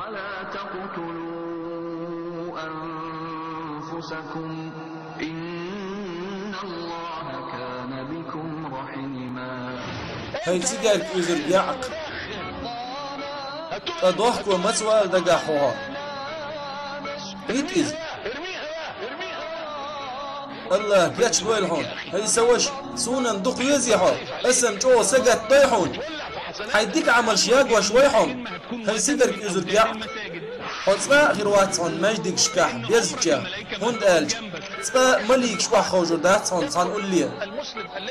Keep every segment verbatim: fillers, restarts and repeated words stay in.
ولا تقتلوا أنفسكم إن الله كان بكم رحيما. Хьай цигарг уьзург яӀкъ. Ткъа дохко маца вала дагахь хьо? Вит иза. АллахӀ гечдойла хьуна. Хьай са ваша, суна-м дукха везий хьо? Ас-м чӀогӀа сагатдой хьуна. Хьай дика Ӏамалш ягош вой хьо-м? Хьай цигарг уьзург яӀкъ. Хьо цкъа а хир вац хьуна маьждигашкахь беззачех, хӀунда аьлча цкъа а маликаш охьаховшур дац хьуна цхьана улле.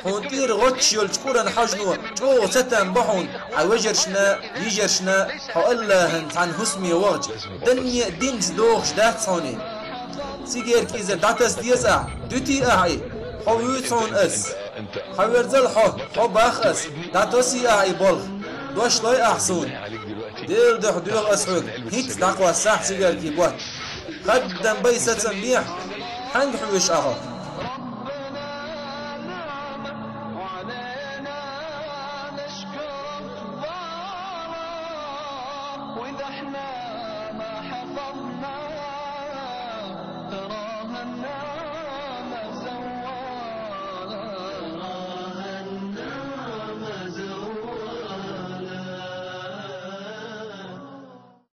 Хьуна тӀера гӀотташ йолчу Къуръан хьожано чӀогӀа сатам бо хьуна хьан вежаршна а, йижаршна а, хьо АллахӀан цхьана хӀусаме вахча, данне а, динца догӀуш дац хьуна. Цигарг уьзург дӀатаса деза ахь, дуьтий ахь и? Хьо вуьйцу хьуна ас. Хьан верзал хьо, хьо бах ас, дӀатосий ахь и болх, дош лой ахь суна. Делан дуьхьа доьху ас хьоьга, хӀинцца дӀакхоссахь цигаргий ботт. Хаддам бай, сацам бехьа, хьаьнга хьоьжуш Ӏа хьо?